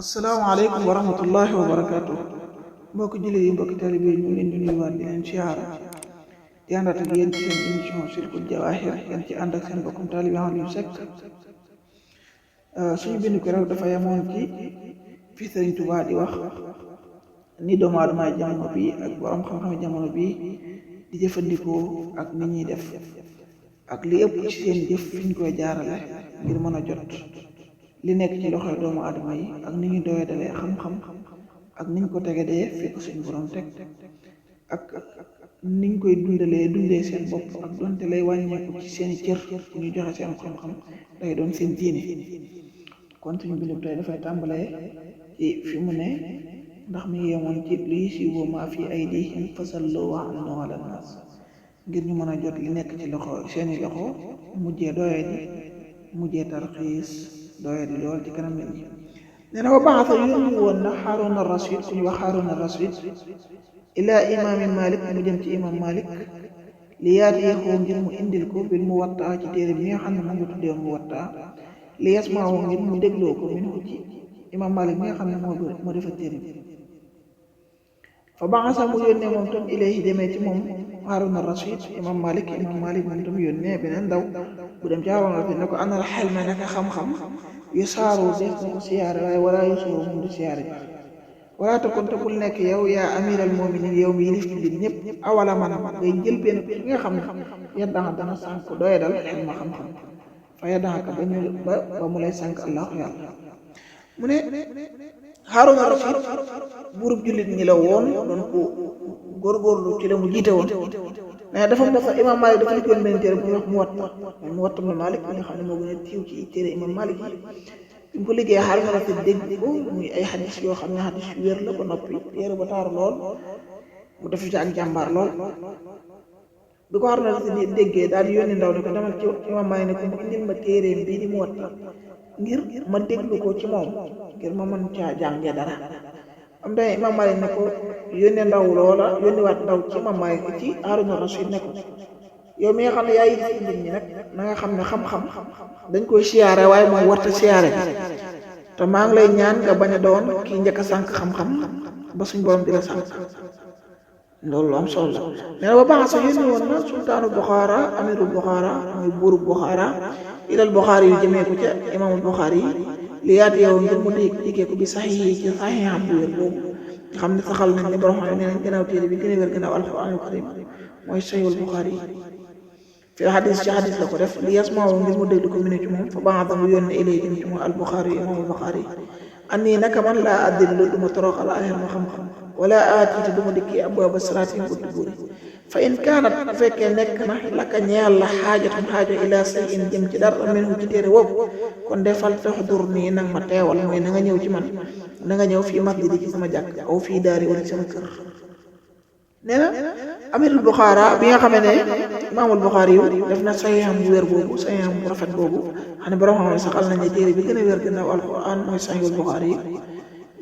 asalaamaaleykum wa rahmatullahi wa barakaatu mbokki jullit yi mbokki taalibe yi ñu ngi leen di nuyuwaat di leen siyaara di àndaat ak yéen ci seen émission Silkul Jawaahir ngeen ci ànd ak seen mbokkum taalibe Aliou Seck suñu bindu ko rek dafa yemoon ci fi Sëriñ Tuubaa di wax ni doomu aadama jamono bi ak borom xam-xam jamono bi di jëfandikoo ak ni ñuy def ak li ëpp ci seen jëf fi ñu koy jaarale ngir mën a jot li nekk ci loxoy doomu aadama yi ak ni ñu doyadalee xam-xam ak niñ ko tegedee fekk suñu borom teg ak niñ koy dundee seen bopp ak donte lay wàññeeku ci seeni cër ci ñu joxe seen xam-xam day doon seen diine. kon suñu bindu tey dafay tàmbalee ci fi mu ne ndax mi ngi yemoon ci lii si wama fi aydihim fasallu wa annu ala nas ngir ñu mën a jot li nekk ci loxo seeni loxo mujjee doyadi mujjee tarxiis doyadi lool ci kanam nit ñi. nee na wa baasa yónni woon na Haaruna Rashid ku ñu wax Haaruna Rashid ilaa imaami Malik mu jëm ci imam Malik li yaatiyee ngir mu indil ko bil Muwatta ci téere bi nga xam ne mu ngi tuddee Muwatta li yasmaahu ngir mu dégloo ko min ci imam Malik mi nga xam ne moo defa téere bi. fa baasa mu yónnee moom tam ilayhi demee ci moom Haaruna Rashid imam Malik moom tam yónnee beneen ndaw bu dem ci Haaruna Rashid ne ko anal xelme naka xam-xam yu saaru def na ko siyaare waaye walaa yu sóoru moom du siyaare bi walaa takun te bul nekk yow yaa amiral mu'minin yow mi yilif jullit ñëpp awala man ngay jël benn ki nga xam ne yaddaxa dana sànk doye dal xel ma xam-xam fa yaddaxaka ba mu lay sànk allahu yàlla. mu ne Haaruna Rashid buurub jullit ñi la woon doon ko góorgóorlu ci la mu jiite woon mais dafa imam Malik dafa liggéeyoon benn téere bu ñuy wax Muwatta ibn Malik mi nga xam ne moo gën a tiiw ci téere imam Malik yi bi mu ko liggéeyee Haaruna Rashid dégg ko muy ay xadis yoo xam ne xadis yu wér la ba noppi téere ba taaru lool mu def ci ak jàmbaar lool. bi ko Haaruna Rashid déggee daal di yónni ndaw ne ko demal ci imam Malik ne ko mu indil ma téereem bii di Muwatta ngir ma déglu ko ci moom ngir ma mën caa jàngee dara. am day imam Malik ne ko yónnee ndaw loola yónniwaat ndaw ci imam Malik ci Haaruna Rashid ne ko yow mi nga xam ne yaa yilif nit ñi nag na nga xam ne xam-xam dañ koy siyaare waaye mooy warta siyaare te maa ngi lay ñaan nga bañ a doon kii njëkk a sànq xam-xam ba suñ borom di la sànq loolu lu am solo la. nee na ba baax sa yónni woon na sultaanu Buxaara amirul Buxaara mooy buuru Buxaara ilal Buxaari yu jëmee ko ca imaamul Buxaari yi li yaatu yow ngir mu dikkee ko bi saxiix ci saxiixam bu wér boobu nga xam ne saxal nañ ne borom xam ne nee nañ gannaaw téere bi gën a wér gannaaw alxuraanul karim mooy saxiixul Buxaari fi xadis ci xadis la ko def li yasmaahu ngir mu déglu ko mu ne ci moom fa baax mu yónnee ilay jëm ci moom al Buxaari imaamul Buxaari annii naka man laa addillu du ma toroxal ahir ma xam-xam wala aatiite du ma dikki abwaaba siraati buntu buuri fa in kaanat bu fekkee nekk na laka ñeel la xaajatum xaajo ilaa say in jëm ci dara minhu ci téere woowu kon defal taxdur nii nag ma teewal mooy na nga ñëw ci man na nga ñëw fii masjidi ci sama jàkk aw fii daari wala ci sama kër. nee na amirul Buxaara bi nga xamee ne imaamul Buxaari yu def na saxiixam bu wér boobu saxiixam bu rafet boobu xam ne borom xam ne saxal nañ ne téere bi gën a wér gannaaw alxuraan mooy saxiixul Buxaari yi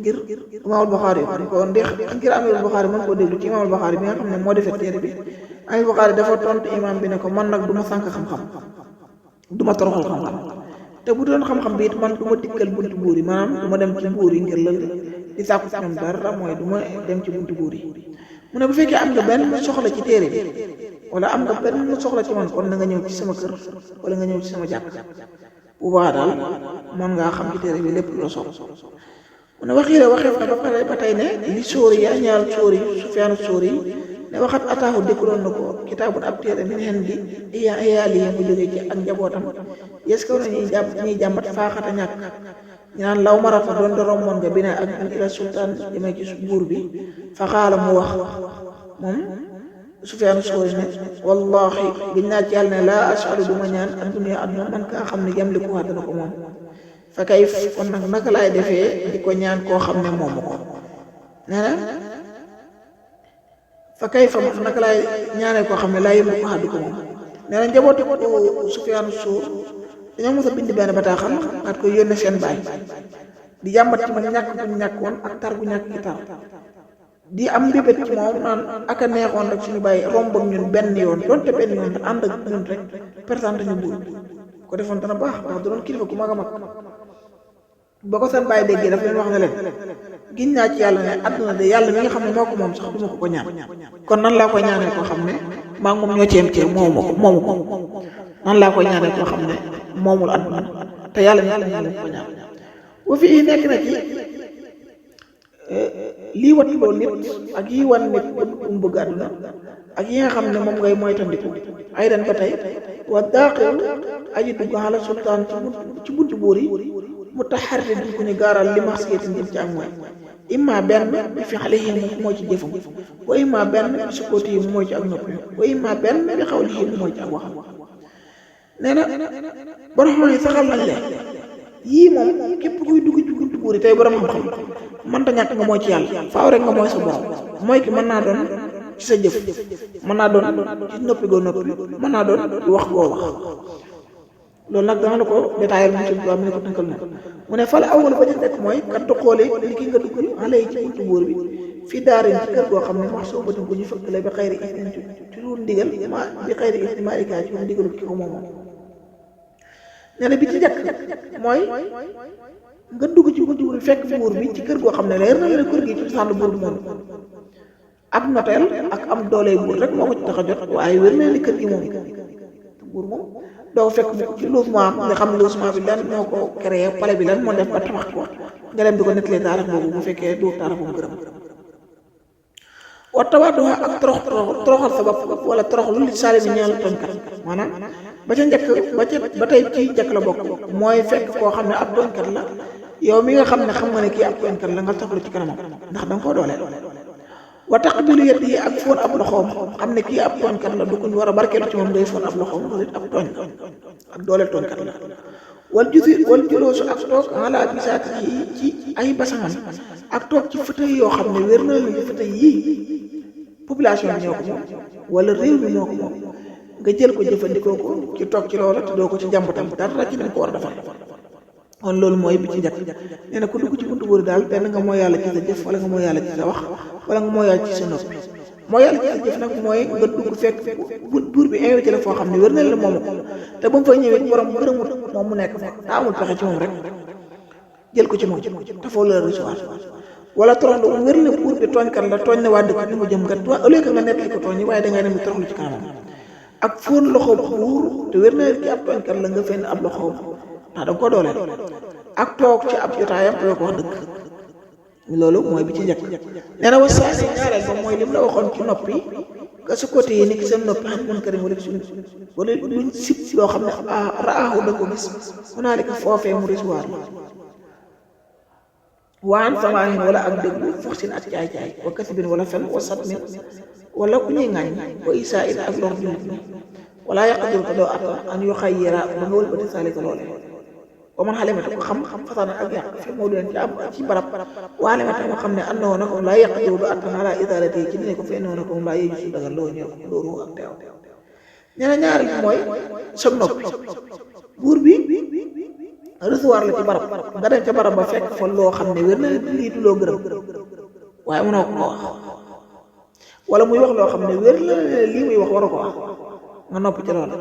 ngir imaamul Buxaari yi ko ndex ngir amirul Buxaari mën koo déglu ci imaamul Buxaari bi nga xam ne moo defee téere bi amirul Buxaari dafa tontu imaam bi ne ko man nag du ma sànk xam-xam du ma toroxal xam-xam te bu doon xam-xam bi it man du ma dikkal buntu buur yi maanaam du ma dem ci buur yi ngir lël di sàkku ci ñoom dara mooy du ma dem ci buntu buur yi. mu ne bu fekkee am nga benn soxla ci téere bi wala am nga benn soxla ci man kon na nga ñëw ci sama kër wala nga ñëw ci sama jàkk bu baax daal mën ngaa xam ci téere bi lépp loo soxla. mu ne waxee fa ba pare ba tey ne li sóori yaa ñaal sóori Sufyaanu sóori ne waxat ataahu dékkuloon na ko kitaabun ab téere min hen di iyaali yi mu jógee ci ak njabootam yes kaw na ñuy jàmbat faaxata ñàkk ñu naan law marafa doon da rommoon nga bina ak an ila sultaan jëmee ci buur bi fa xaala mu wax moom Sufyaanu sóori ne wallahi giñ naa ci yàlla ne laa asalu duma ñaan ak dunya àdduna man kaa xam ne yam li ko dana ko moom fa kay kon nag naka laay defee di ko ñaan koo xam ne moomu ko. nee na fa kay fa naka laay ñaanee koo xam ne laa yëngu ko xaddu ko moom. nee na njabootu Sufyaanu Sóor dañoo mos a bind benn bataaxal at koy yónnee seen baay di jàmbat ci man ñàkk bu ñàkkoon ak tar bu ñàkk ci tar di am mbébét ci moom naan ak a neexoon rek suñu bàyyi romb ak ñun benn yoon donte benn yoon te ànd ak ñun rek présente ñu buur ko defoon dana baax ndax da doon kilifa ku mag a mag. ba ko seen bàyyi déggee daf leen wax ne leen giñ naa ci yàlla ne àdduna de yàlla mi nga xam ne moo ko moom sax duma ko ñaan kon nan laa koy ñaanee koo xam ne maa ngi moom ñoo ceem moomu ko nan laa koy ñaanee koo xam ne moomul àdduna te yàlla ñaan ko ñaan wa fi nekk na ci lii wat loo nit ak yi wan nit mu bëgg àdduna ak yi nga xam ne moom ngay moytandiku ay den ba tey wa daaxil aji dugg xala sultaan ci buntu buur yi mu taxarri duñ ko ñu gaaral li ma seetin jëm ci ak mooy imma benn bi fi xale yi mooy ci jëfam wa imma benn bi sukkooti yi mooy ci ak noppi wa imma benn bi xaw li yi mooy ci ak waxam nee na borom xam yi saxal nañ leen yii moom képp kuy dugg ci buntu buur yi tey borom xam-xam mënta ñàkk nga mooy ci yàlla faaw rek nga mooy sa borom mooy ki mën naa doon ci sa jëf mën naa doon ci noppi goo noppi mën naa doon wax goo wax loolu nag dama la ko détaillé mu ci mu ne ko tënkal moom mu ne fal awal ba ci nekk mooy kat du xoole li ki nga dugg xale yi ci buntu buur bi fii daarin ci kër goo xam ne max soo batin bu ñu fëkkale bi xayri isnin ci lu ndigal ma bi xayri isni malika ci lu ndigalu ki ko moomoom nee na bi ci njëkk mooy nga dugg ci buntu buur bi fekk buur bi ci kër goo xam ne leer na la kër gi ci sànn buur bi moom ab noteel ak am doole buur rek moo ko ci tax a jot waaye wér na ni kër gi moom buur moom doo fekk mu ci logement nga xam logement bi lan moo ko créé palais bi lan moo def ba tabax ko nga dem di ko nettalee taarix boobu bu fekkee du taarix bu mu gërëm wa tawaadu ak toroxal sa bopp wala toroxlu li saali bi ñeel tooñkat maanaam ba ca njëkk ba tey ci njëkk la bokk mooy fekk koo xam ne ab tooñkat la yow mi nga xam ne xam nga ne kii ab tooñkat la nga taxlu ci kanamam ndax da nga koo dooleel wa taqbilu yet yi ak foon ab loxoom xam ne kii ab tooñkat la du ko war a barkeelu ci moom ngay foon ab loxoom loolu it ab tooñ la ak dooleel tooñkat la wal juloosu ak toog ala bisaat yi ci ay basangan ak toog ci fauteuil yoo xam ne wér na lu ñu fauteuil yii population bi ñoo ko moom wala réew mi ñoo ko moom nga jël ko jëfandikoo ko ci toog ci loola te doo ko ci njàmbatam dara ci dañ ko war a defar kon loolu mooy bi ci njëkk nee na ku dugg ci buntu buur daal benn nga mooy yàlla ci sa jëf wala nga mooy yàlla ci sa wax wala nga mooy yàlla ci sa noppi mooy yàlla ci sa jëf nag mooy nga dugg fekk buur bi invité la foo xam ne wér na la moomu ko te ba mu fay ñëwee borom gërëmut moom mu nekk fa daa amul pexe ci moom rek jël ko ci moom te foo la recevoir wala toroxlu wér na buur bi tooñkat la tooñ na waa dëkk ni mu jëm kat au lieu que nga nettali ko tooñ yi waaye dangay dem toroxlu ci kanamam ak fóon loxo buur te wér na ki ab tooñkat la nga fenn ab loxoom ndax da nga ko dooleel ak toog ci ab jotaayam doo ko wax dëgg loolu mooy bi ci njëkk nee na wa saa si ñaareel ba mooy lim la waxoon ci noppi ka su côté yi nekk seen noppi xam mun karim wala luñ sib loo xam ne raaxu da ko gis mu naa li ko foofee mu recevoir la waan samaahin wala ak dëgg foxsin ak caay-caay wa kasibin wala fen wa satmin wala ku ñuy ŋaañ wa isaa it ak lor jullit ñi wala yaqadur ko doo attan an yu xayyira ba nga wëlbati saalika loole wa man xalimata ko xam fasana ak yàq fi moo leen ci am ci barab waalimata nga xam ne annoo na ko laa yaqadur du attan ala idaalati ci dine ko fi annoo na ko laa yeju su dagal loo ñëw loolu ak teew nee na ñaari bi mooy sab noppi buur bi recevoir la ci barab nga dem ca barab ba fekk fa loo xam ne wér na lii du loo gërëm waaye mënoo ko wax wala muy wax loo xam ne wér la lii muy wax waru ko wax nga noppi ci loolu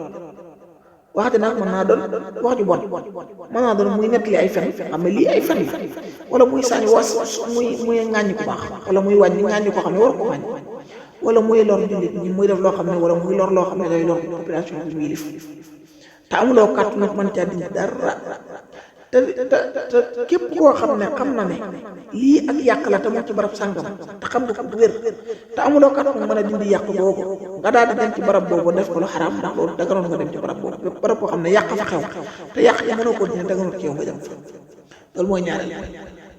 wax ji nag mën naa doon wax ju bon mën naa doon muy nettali ay fen xam ne lii ay fen la wala muy sànni was muy ŋàññi ko baax wala muy wàññi ŋàññi ko xam ne waru ko wàññi wala muy lor jullit ñi muy def loo xam ne wala muy lor loo xam ne day lor population bi muy lif te amuloo kàtt nag mën caa dindi dara te képp koo xam ne xam na ne lii ak yàq la te mu ci barab sàngam te xam nga ko bu wér te amuloo kàtt nag mën a dindi yàq boobu nga daal di dem ci barab boobu def ko lu xaraam ndax loolu daganoon nga dem ci barab boobu barab boo xam ne yàq fa xew te yàq yi mënoo ko dindi daganoon ci yow nga dem fa loolu mooy ñaareel mooy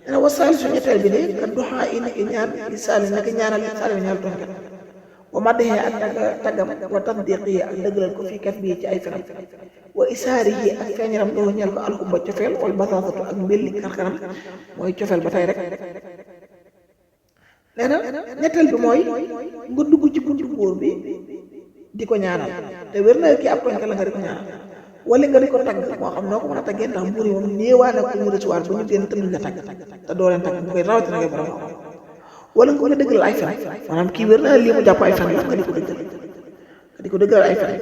dana wasaali su ñetteel bi ne ka doxaa yi nekk ñaan li saali nekk ñaanal li saali ñaanal tonkat wa maddexee ak taggam wa tasdiqi ak dëggalal ko fii kat bii ci ay fenam wa isaari yi ak feeñaram doo ñeel ko alxumba cofeel wala basaasatu ak mbelli karkaram mooy cofeel ba tey rek nee na ñetteel bi mooy nga dugg ci buntu buur bi di ko ñaanal te wér na kii ab tooñkat la nga di ko ñaanal wala nga di ko tagg moo xam noo ko mën a taggee ndax buur yi moom néewaane ko ñu recevoir ba ñu génn te duñ la tagg te doo leen tagg bu koy rawatina ngay borom wala nga ko dëggal ay fen maanaam kii wér na lii mu jàpp ay fen la nga di ko dëggal ay fen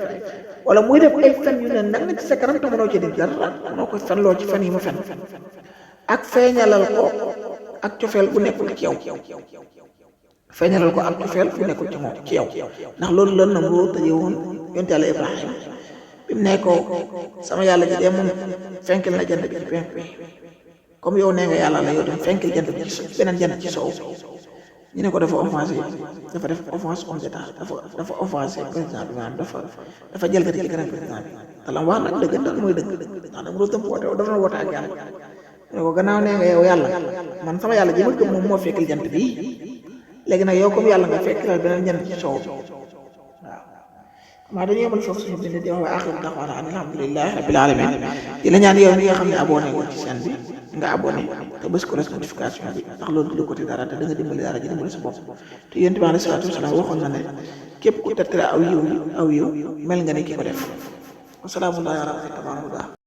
wala muy def ay fen yu ne nag ci sa kanam te mënoo ci def dara mënoo ko fen loo ci fen yi mu fen ak feeñalal ko ak cofeel bu nekkul ci yow feeñalal ko ak cofeel bu nekkul ci moom ci yow ndax loolu lan na moo tëje woon yonent yàlla Ibrahima bi mu ne ko sama yàlla ji dee moom fenkil na jant bi ci penk bi comme yow nee nga yàlla la yow dem fenkil jant bi ci beneen jant ci sow ñu ne ko dafa offensé dafa def offense homme d'état dafa offensé président bi maanaam dafa jalgati ci kanam président bi te la wax nag dëgg daal mooy dëgg ndax dama doon tëmp woote dafa doon woote ak yàlla ne ko gannaaw nee nga yow yàlla man sama yàlla ji ma gëm moom moo fekkil jant bi léegi nag yow comme yàlla nga fekkilal beneen jant ci sow waaw maa dañu yemal foofu suñu bind di wax wa axiru da'waana an alhamdulillahi rabbil alamin di la ñaan yow mi nga xam ne abonné ko ci chaîne bi nga abonné te bës ko les notification bi ndax loolu du côté dara te da nga dimbali dara ji dimbali sa bopp te yonent bi alayhi salaatu wasalaam waxoon na ne képp ku tettale aw yiw mel nga ne ki ko def wasalaamu aleykum wa rahmatullahi wa barakatuh